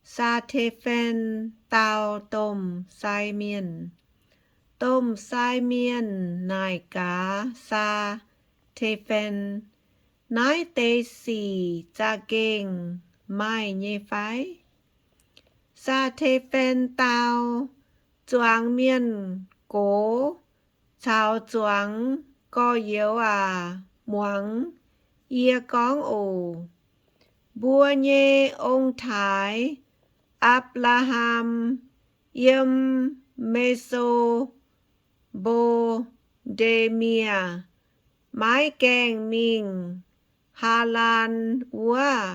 Saa^te^fen dau domh sai mienh. Domh sai mienh naaic gaax Saa^te^fen, Naaiv deix sic za'gengh maaih nyei fai? Saa^te^fen dau, Zuangx mienh gox caux zuangx gorx-youz aac, muangx yie gorngv oc. Mbuo nyei ong-taaix, Apc^laa^ham, yiem Me^so^mbo^nde^mie maiv gaengh mingh Haalaan wuov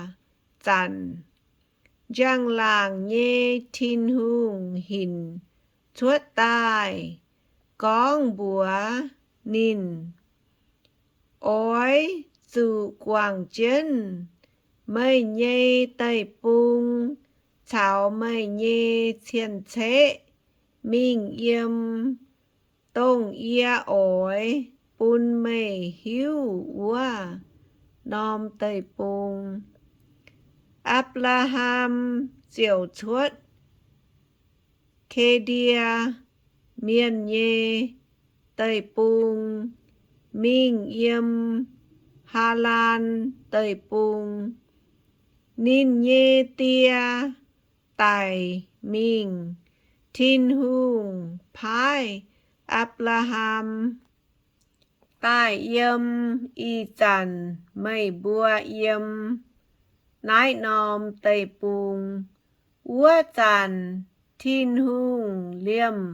zanc, njang-laangc nyei Tin-Hungh hinc cuotv daaih gorngv mbuox ninh, Oix zuqc guangc jienv meih nyei deic-bung caux meih nyei cien-ceqv mingh yiem dongh yie oix bun meih hiuv wuov norm deic-bung. Apc^laa^ham ziouc cuotv Ke^ndie Mienh nyei deic-bung mingh yiem Haalaan Deic-Bung. Ninh nyei die daic mingh. Tin-Hungh paaiv Apc^laa^ham, Daaih yiem ih zanc meih mbuo yiem naaiv norm deic-bung. Wuov zanc Tin-Hungh liemh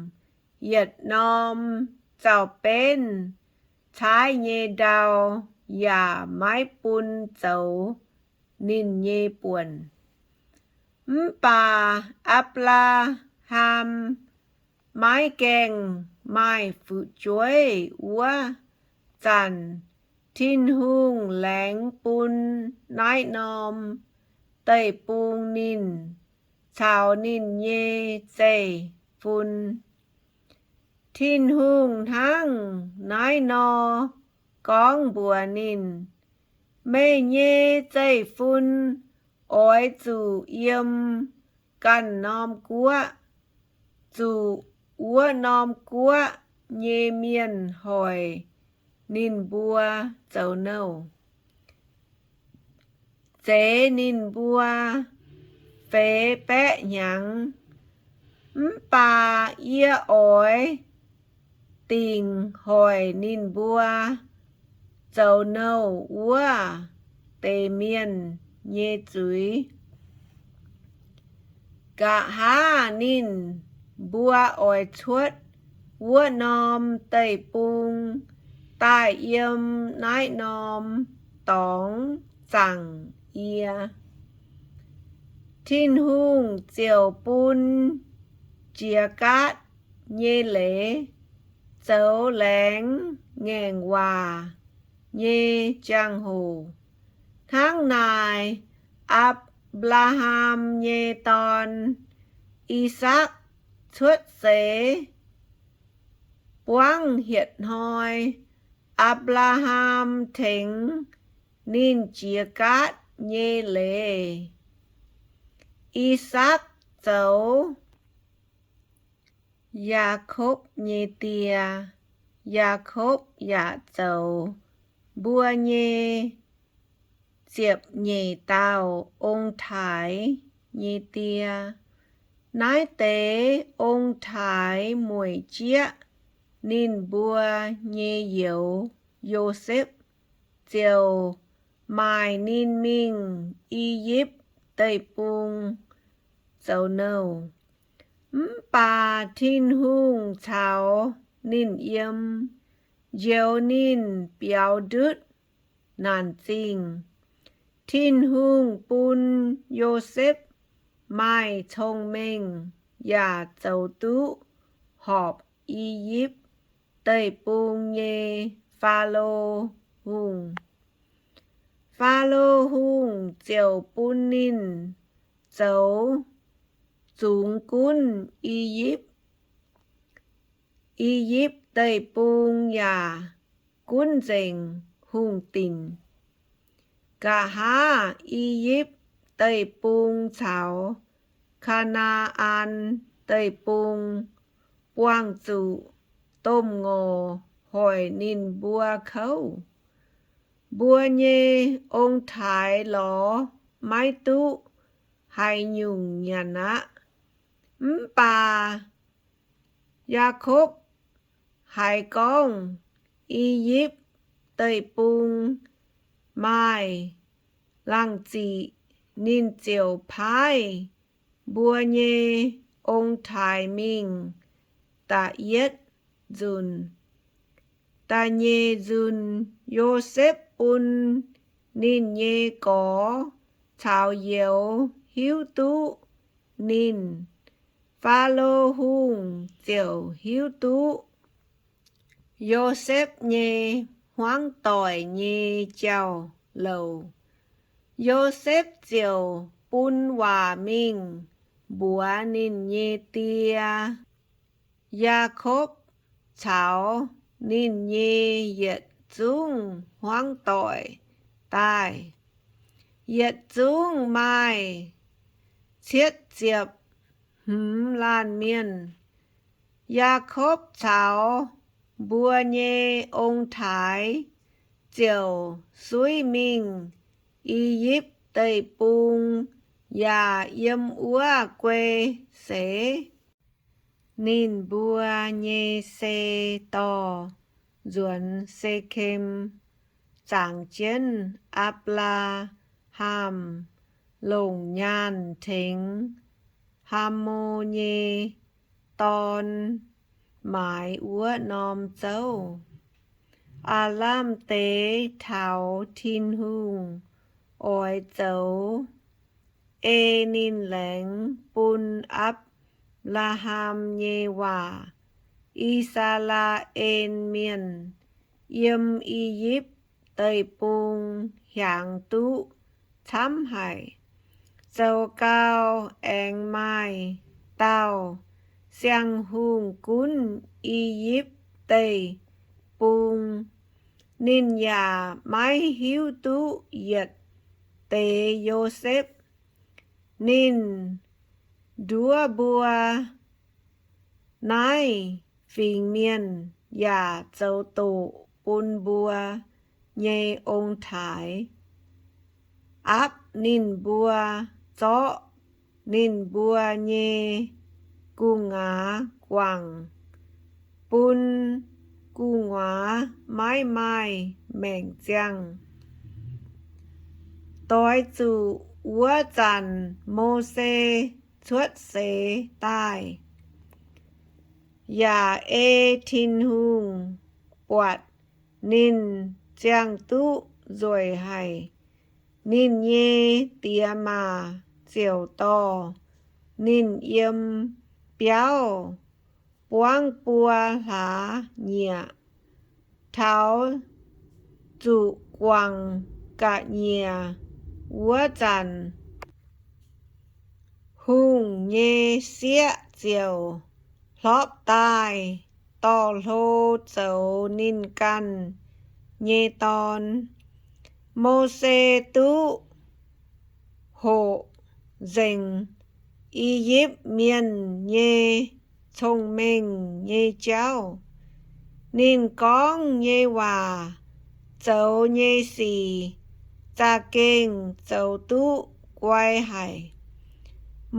yietc norm zaux-benv caaiv nyei ndau yaac maiv bun zoux ninh nyei buonc. Mv baac Apc^laa^ham maiv gaengh maaih fu'jueiv wuov zanc, Tin-Hungh laengz bun naaiv norm deic-bung ninh caux ninh nyei zeiv-fun. Tin-Hungh hnangv naaiv nor gorngv mbuox ninh, Meih nyei zeiv-fun oix zuqc yiem ganh norm guoqv, zuqc wuov norm guoqv nyei mienh hoic ninh mbuo zoux nouh, zeix ninh mbuo feix baeqv hnyangx. Mv baac yie oix dingc hoic ninh mbuo zoux nouh wuov deix mienh nyei zuiz. Nqa'haav ninh mbuo oix cuotv wuov norm deic-bung daaih yiem naaiv norm dorngx zaangc yie. Tin-Hungh ziouc bun jiex gaatv nyei leiz zoux laengz ngaengc waac nyei jangx-hoc. Hnangv naaic, Apc^laa^ham nyei dorn, I^sakc, cuotv seix buangv hietc hnoi. Apc^laa^ham tengx ninh jiex gaatv nyei leiz, I^sakc zoux Yaakopv nyei die. Yaakopv yaac zoux mbuo nyei ziepc nyeic dauh ong-taaix nyei die. Naaiv deix ong-taaix mueic jieqv ninh mbuo nyei youz, Yosepv, ziouc maaic ninh mingh I^yipv Deic-Bung zoux nouh. Mv baac Tin-Hungh caux ninh yiem, njoux ninh biaux ndutv naanc zingh. Tin-Hungh bun Yosepv maaih cong-mengh yaac zoux duqv horpc I^yipv Deic-Bung nyei Faalo Hungh. Faalo Hungh ziouc bun ninh zoux zungx gunv I^yipv. I^yipv Deic-Bung yaac gunv nzengc hungh dinc. Nqa'haav I^yipv Deic-Bung caux Kaa^naa^an Deic-Bung buangh zuqc domh ngorc hoic ninh mbuo kouv. Mbuo nyei ong-taaix lorz maiv duqv haaix nyungc nyanc aqv. Mv baac Yaakopv haiz gorngv I^yipv Deic-Bung maaih laangh ziqc, ninh ziouc paaiv mbuo nyei ong-taaix mingh da'yietv nzunc. Da'nyeic nzunc Yosepv bun ninh nyei gorx caux youz hiuv duqv ninh. Faalo Hungh ziouc hiuv duqv Yosepv nyei hmuangv doic nyei jauv-louc. Yosepv ziouc bun waac mingh mbuox ninh nyei die, Yaakopv, caux ninh nyei yietc zungv hmuangv doic daaih. Yietc zungv maaih cietv ziepc hmz laanh mienh. Yaakopv caux mbuo nyei ong-taaix ziouc suiv mingh I^yipv Deic-Bung yaac yiem wuov guei seix. Ninh mbuo nyei sei dorh nzuonx Sekem, zaangc jienv Apc^laa^ham longc nyaanh tengx Haamo nyei dorn maaiz wuov norm zouv. Aav lamh deix taux Tin-Hungh oix zoux ei ninh laengz bun Apc^laa^ham nyei waac, I^saa^laa^en Mienh yiem I^yipv Deic-Bung hiaangx duqv camv haic. Zoux gau aengx maaih dauh siang-hungh gunv I^yipv Deic-Bung. Ninh yaac maiv hiuv duqv yietc deix Yosepv. Ninh nduov mbuo naaiv fingx mienh yaac zoux doqc bun mbuo nyei ong-taaix, aapv ninh mbuo, zorqv ninh mbuo nyei gu'nguaaz guangc, bun gu'nguaaz maiv maaih maengc ziangh. Doix zuqc wuov zanc Mose cuotv seix daaih, yaac ei Tin-Hungh buatc ninh ziangh duqv nzueic haic. Ninh nyei diex maac ziouc dorh ninh yiem biauv buangv buo hlaax nyieqc. Taux zuqc guangc ga'nyiec wuov zanc, hungh nyei sieqv ziouc hlorpv daaih dorh hlo zoux ninh ganh nyei dorn. Mose duqv hoqc nzengc I^yipv Mienh nyei cong-mengh nyei jauv. Ninh gorngv nyei waac, zoux nyei sic, za'gengh zoux duqv guai haic.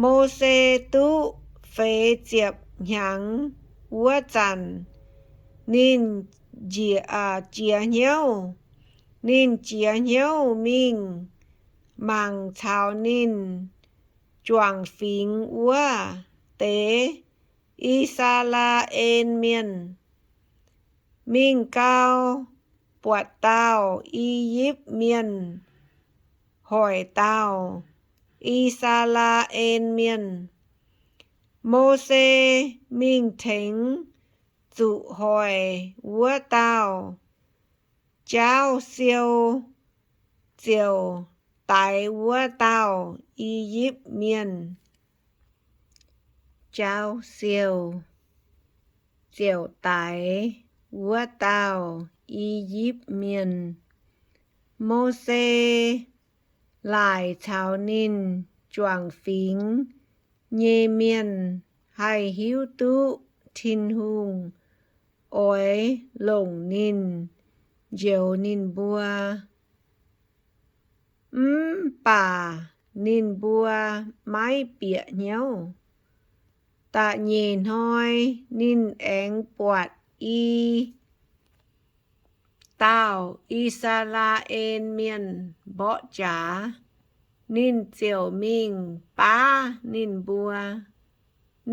Mose duqv feix ziepc hnyangx wuov zanc, ninh jiez hnyouv. Ninh jiez hnyouv mingh mangc caux ninh juangc fingx wuov deix I^saa^laa^en Mienh. Mingh gau, buatc dauh I^yipv Mienh hoic dauh I^saa^laa^en Mienh. Mose mingh tengx zuqc hoic wuov dauh jaauv siou, ziouc daix wuov dauh I^yipv Mienh. Jaauv siou ziouc daix wuov dauh I^yipv Mienh. Mose laaic caux ninh juangc fingx nyei mienh haih hiuv duqv Tin-Hungh oix longc ninh njoux ninh mbuo. Mv baac ninh mbuo maiv bieqc hnyouv. Da'nyeic hnoi ninh aengx buatc i dauh I^saa^laa^en Mienh mborqv jaax. Ninh ziouc mingh baav ninh mbuo.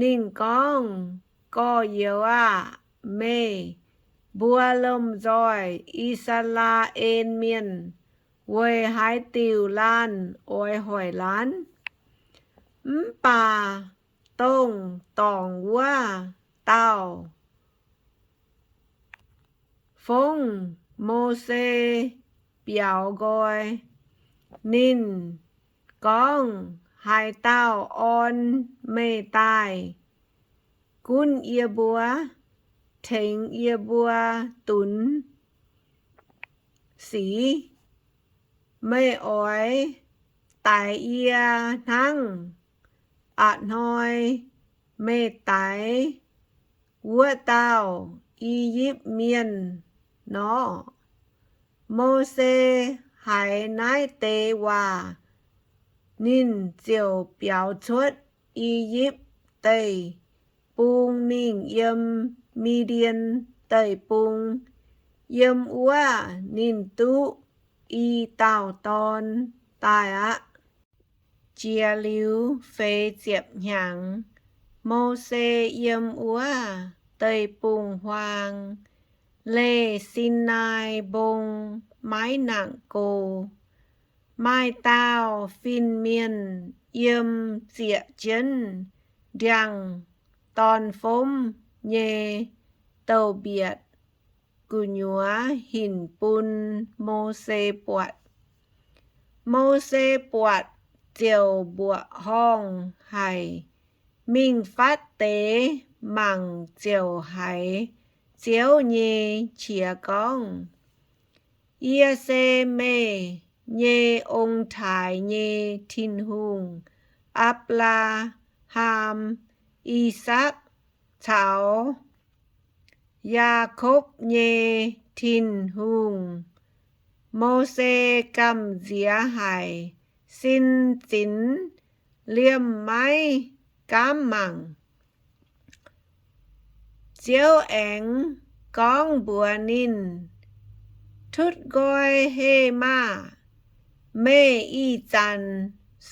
Ninh gorngv, Gorx-youz aah! Meih mbuo lomh nzoih I^saa^laa^en Mienh weic haaix diuc laanh oix hoic laanh? Mv baac dongh dorngc wuov dauh fongv Mose biaux nqoi. Ninh gorngv, Haaix dauh orn meih daaih gunv yie mbuo, tengx yie mbuo dunx sic, meih oix daix yie hnangv a'hnoi meih daix wuov dauh I^yipv Mienh nor. Mose haiz naaiv deix waac, ninh ziouc biaux cuotv I^yipv Deic-Bung mingh yiem Mi^ndien Deic-Bung. Yiem wuov ninh duqv i dauh dorn daaih aqv. Jiex liuz feix ziepc hnyangx, Mose yiem wuov deic-bung-huaang leih Sinaai Mbong maiv nangc go. Maaih dauh fin-mienh yiem zieqc jienv ndiangx-dorn-fomv nyei douz-mbietc gu'nyuoz hinc bun Mose buatc. Mose buatc ziouc mbuoqc horngh haic, mingh fatv deix mangc ziouc haiz Ziouv nyei qiex gorngv, Yie se meih nyei ong-taaix nyei Tin-Hungh, Apc^laa^ham, I^sakc, caux Yaakopv nyei Tin-Hungh. Mose gamh nziex haic, sin zinx liemh maiv gaamv mangc. Ziouv aengx gorngv mbuox ninh, Tutv nqoi heh maah! Meih ih zanc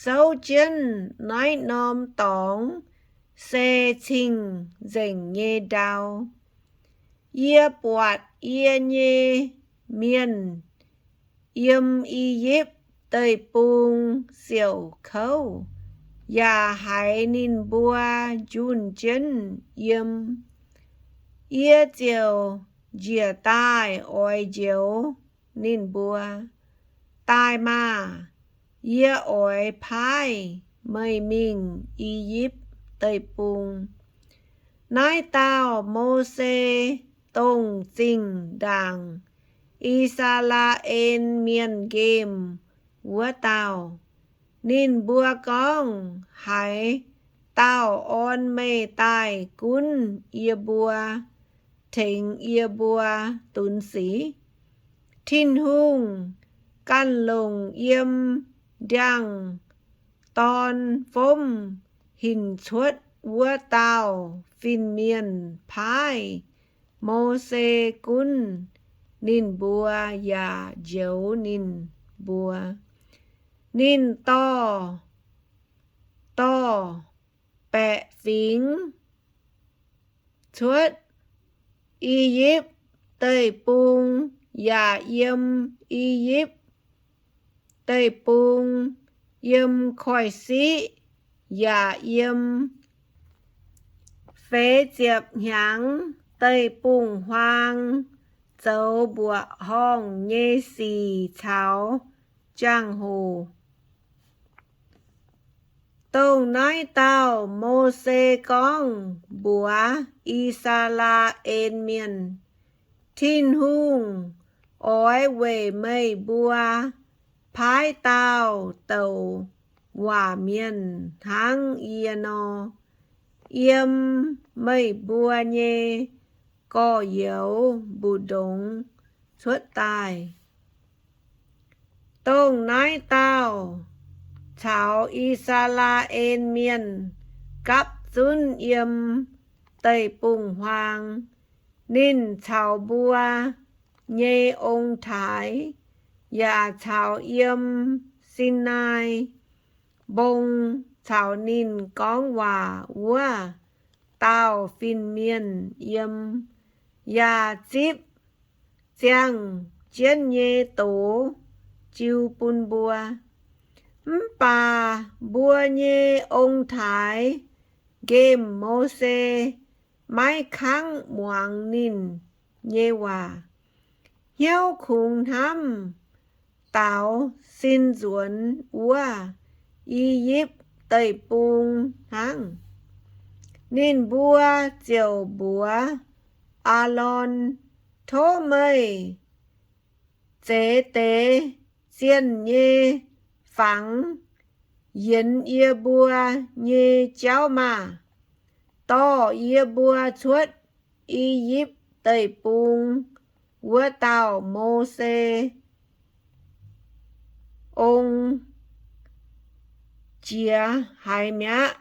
souv jienv naaiv norm dorngx se cing-nzengc nyei ndau. Yie buatc yie nyei mienh yiem I^yipv Deic-Bung siouc kouv, yaac haiz ninh mbuo njunh jienv yiem. Yie ziouc njiec daaih oix njoux ninh mbuo. Daaih maah! Yie oix paaiv meih mingh I^yipv Deic-Bung. Naaiv dauh Mose dongh zinh ndaangc I^saa^laa^en Mienh nqemh wuov dauh. Ninh mbuo gorngv, Haaix dauh orn meih daaih gunv yie mbuo, tengx yie mbuo dunx sic? Tin-Hungh ganh longc yiem ndiangx-dorn-fomv hinc cuotv wuov dauh fin-mienh paaiv Mose gunv ninh mbuo yaac njoux ninh mbuo. Ninh dorh, dorh baeqc fingx cuotv I^yipv Deic-Bung yaac yiem I^yipv Deic-Bung, yiem koiv-siqv yaac yiem. Feix ziepc hnyangx deic-bung-huaang zoux mbuoqc horngh nyei sic caux jangx-hoc. Dongh naaiv dauh Mose gorngv mbuox I^saa^laa^en Mienh, Tin-Hungh oix weic meih mbuo paaiv dauh douc waac mienh hnangv yie nor, yiem meih mbuo nyei gorx-youz mbu'ndongx cuotv daaih. Dongh naaiv dauh caux I^saa^laa^en Mienh gapv zunv yiem deic-bung-huaang. Ninh caux mbuo nyei ong-taaix yaac caux yiem Sinaai Mbong caux ninh gorngv waac wuov dauh fin-mienh yiem, yaac zipv ziangh jienv nyei doz jiu bun mbuo. Mv baac mbuo nyei ong-taaix nqemh Mose, maiv kangv muangx ninh nyei waac. Hnyouv kungx hnamv daaux sin nzuonx wuov I^yipv Deic-Bung hnangv. Ninh mbuo ziouc mbuox Aalon, Tov meih zeix deix zienh nyei fangx yienx yie mbuo nyei jauv maah! Dorh yie mbuo cuotv I^yipv Deic-Bung wuov dauh Mose ong jiex haaix mi'aqv,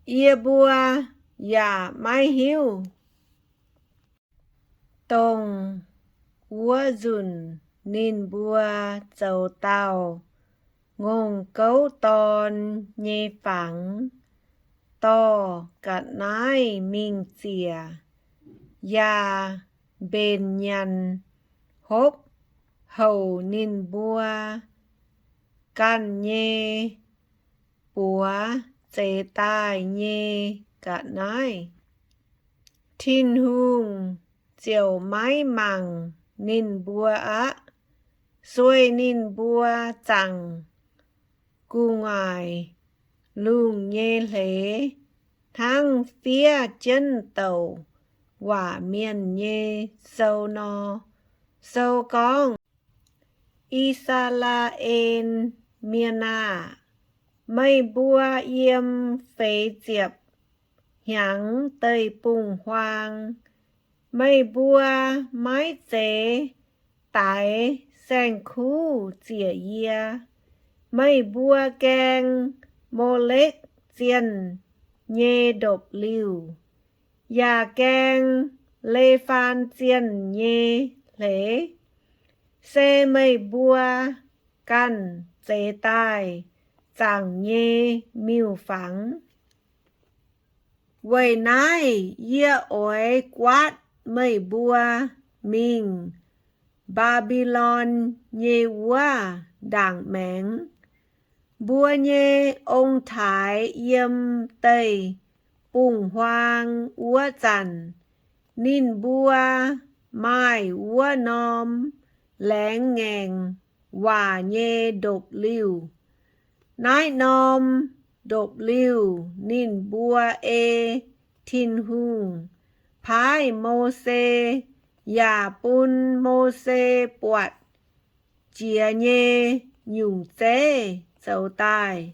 yie mbuo yaac maiv hiuv. Dongh wuov nzunc ninh mbuo zoux dauh ngongh gouv dorn nyei fangx, dorh ga'naaiv mingh ziec, yaac mbenc nyanc hopv houc ninh mbuo ganh nyei buoz zeix daaih nyei ga'naaiv. Tin-Hungh ziouc maiv mangc ninh mbuo aqv, sueih ninh mbuo zaangc gu'nguaaic lungh nyei hleix, hnangv fiev jienv douc waac mienh nyei sou nor. Sou gorngv, I^saa^laa^en Mienh aah! Meih mbuo yiem feix ziepc hnyangx deic-bung-huaang, meih mbuo maiv zeiz daix saeng-kuv ziec yie. Meih mbuo gaeng Molekv zienh nyei ndopv-liuh, yaac gaeng Lefaan zienh nyei hleix, se meih mbuo ganh zeix daaih zaangc nyei miuc-fangx. Weic naaiv yie oix guaatv meih mbuo mingh Mbaa^mbi^lon nyei wuov ndaangc maengx. Mbuo nyei ong-taaix yiem deic-bung-huaang wuov zanc, ninh mbuo maaih wuov norm laengz ngaengc waac nyei ndopv-liuh. Naaiv norm ndopv-liuh ninh mbuo ei Tin-Hungh paaiv Mose yaac bun Mose buatc jiex nyei nyungc zeiv zoux daaih.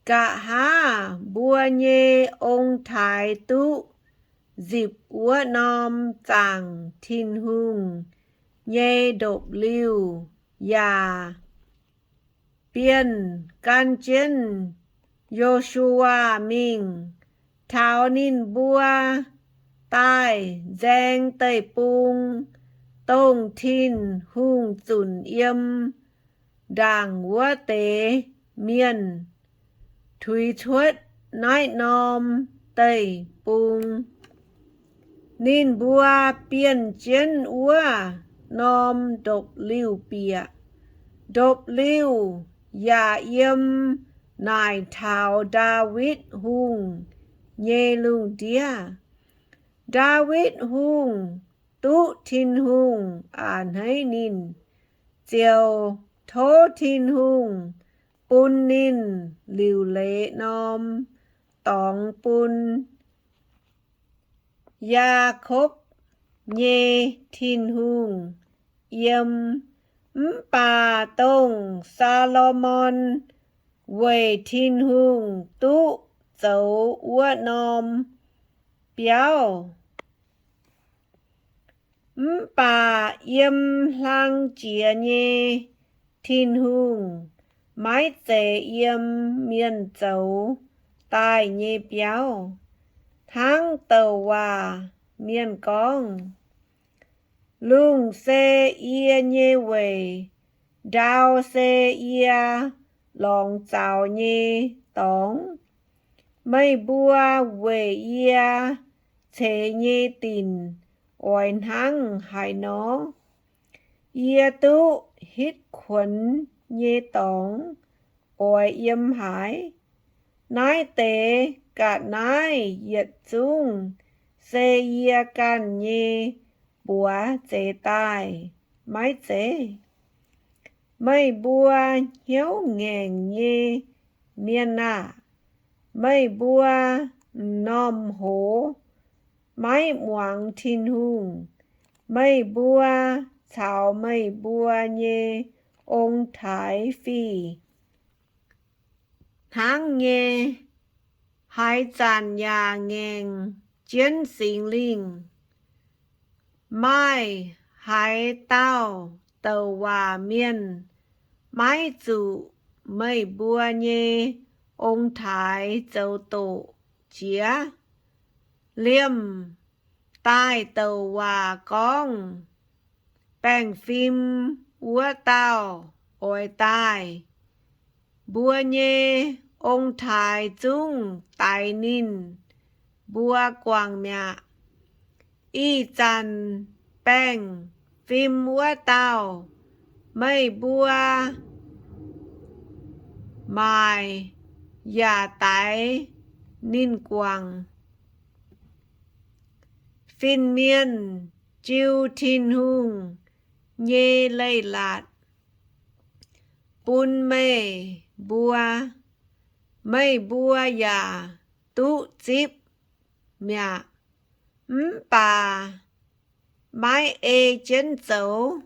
Nqa'haav mbuo nyei ong-taaix duqv nzipc wuov norm zaangc Tin-Hungh nyei ndopv-liuh yaac bienh gan jienv Yo^su^waa mingh, taux ninh mbuo daaih nzaeng deic-bung, dongh Tin-Hungh zunc yiem ndaangc wuov deix mienh tuix cuotv naaiv norm deic-bung. Ninh mbuo bienh jienv wuov norm ndopv-liuh bieqc. Ndopv-liuh yaac yiem naaic taux Ndaawitv Hungh nyei lungh ndiev. Ndaawitv Hungh duqv Tin-Hungh a'hneiv ninh, ziouc tov Tin-Hungh bun ninh liuc leiz norm dorngx bun Yaakopv nyei Tin-Hungh yiem. Mv baac dongh Saa^lo^morn weic Tin-Hungh duqv zoux wuov norm biauv. Mv baac yiem hlang jiex nyei Tin-Hungh maiv zeiz yiem mienh zoux daaih nyei biauv. Hnangv douc waac mienh gorngv, Lungh se yie nyei weic, ndau se yie lorngx zaux nyei dorngx. Meih mbuo weic yie ceix nyei dinc oix hnangv haaix nor? Yie duqv hitv kuonx nyei dorngx oix yiem haaix? Naaiv deix ga'naaiv yietc zungv se yie ganh nyei buoz zeix daaih, maiv zeiz? Meih mbuo hnyouv ngaengc nyei mienh aah! Meih mbuo m'normh hoz maiv muangx Tin-Hungh. Meih mbuo caux meih mbuo nyei ong-taaix fih hnangv nyei. Haaix zanc yaac ngaengc jienv Singx Lingh. Maaih haaix dauh douc waac mienh maiv zuqc meih mbuo nyei ong-taaix zoux doqc jiex? Liemh daaih douc waac gorngv, Baengh fim wuov dauh oix daaih. Mbuo nyei ong-taaix zungv daix ninh mbuo guangc mi'aqv. Ih zanc baengh fim wuov dauh meih mbuo maaic yaac daix ninh guangc. Fin-mienh jiu Tin-Hungh nyei leiz-latc bun meih mbuo, meih mbuo yaac duqv zipv mi'aqv. Mv baac maiv ei jienv zoux.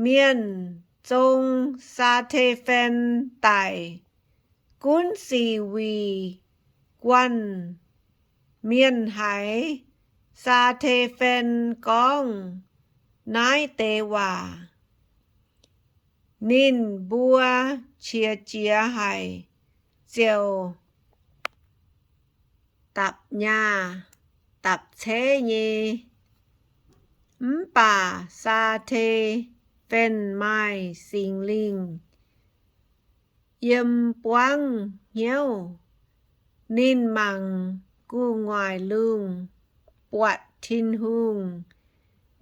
Mienh zong Saa^te^fen daic gunv sic wuic guanh mienh haiz Saa^te^fen gorngv naaiv deix waac. Ninh mbuo qiex jiez haic, ziouc dapc nyaah dapc ceiv nyei. Mv baac Saa^te^fen maaih Singx Lingh yiem buangv hnyouv. Ninh mangc gu'nguaaic lungh, buatc Tin-Hungh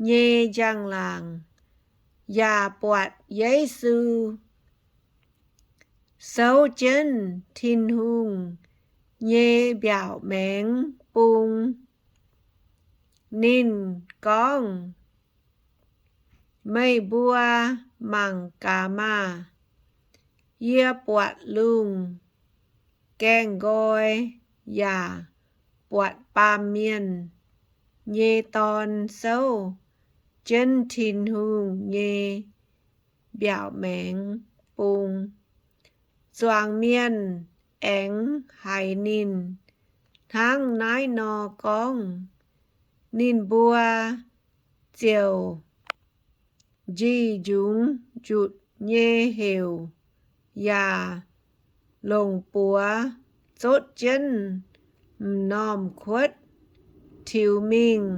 nyei njang-laangc, yaac buatc Yesu souv jienv Tin-Hungh nyei mbiaauc maengx bung. Ninh gorngv, Meih mbuo mangc gaax maah! Yie buatc lungh gaengh nqoi, yaac buatc Baamh Mienh nyei Dorn souv jienv Tin-Hungh nyei mbiaauc maengx bung. Zuangx mienh aengx haiz ninh hnangv naaiv nor gorngv, ninh mbuo ziouc njih njungx njutc nyei heuc, yaac longc buoz zotv jienv m'normh kuotv tiux mingh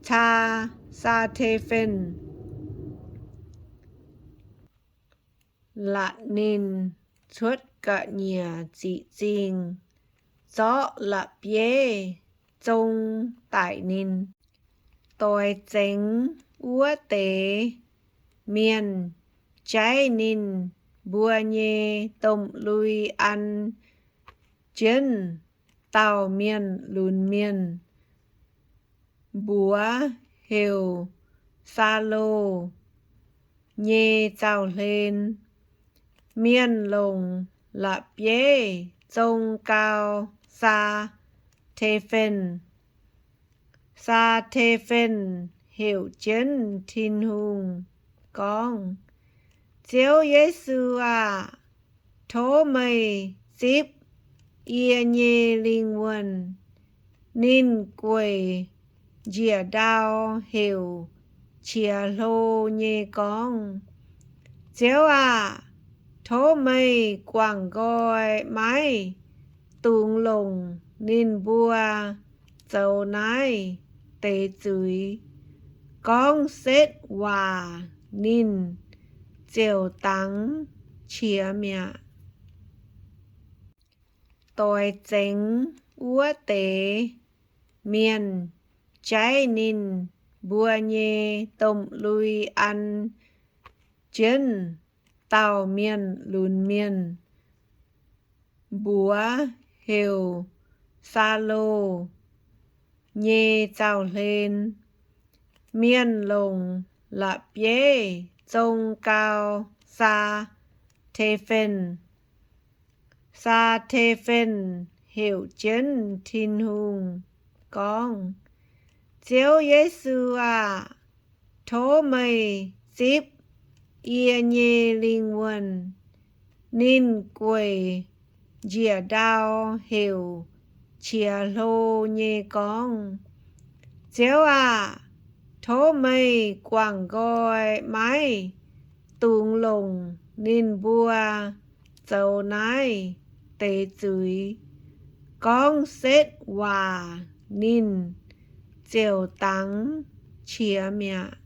caa Saa^te^fen, laatc ninh cuotv ga'nyiec ziqc zingh, zorqv la'bieiv zong daic ninh. Doix zengx wuov deix mienh jaiv ninh mbuo nyei domh lui an jienv dauh mienh lunx mienh, mbuox heuc Saulo nyei zaux-hlen. Mienh longc la'bieiv zong gau Saa^te^fen. Saa^te^fen heuc jienv Tin-Hungh gorngv, Ziouv Yesu aah! Tov meih zipv yie nyei lingh wuonh. Ninh gueic njiec ndau heuc qiex hlo nyei gorngv, Ziouv aah! Tov meih guangc nqoi maiv dungx longc ninh mbuo zoux naaiv deix zuiz. Gorngv setv waac ninh ziouc dangx qiex mi'aqv. Doix zengx wuov deix mienh jaiv ninh mbuo nyei domh lui an jienv dauh mienh lunx mienh, mbuox heuc Saulo nyei zaux-hlen. Mienh longc la'bieiv zong gau Saa^te^fen. Saa^te^fen heuc jienv Tin-Hungh gorngv, Ziouv Yesu aah! Tov meih zipv yie nyei lingh wuonh. Ninh gueic njiec ndau heuc qiex hlo nyei gorngv, Ziouv aah! Tov meih guangc nqoi maiv dungx longc ninh mbuo zoux naaiv deix zuiz. Gorngv setv waac ninh ziouc dangx qiex mi'aqv.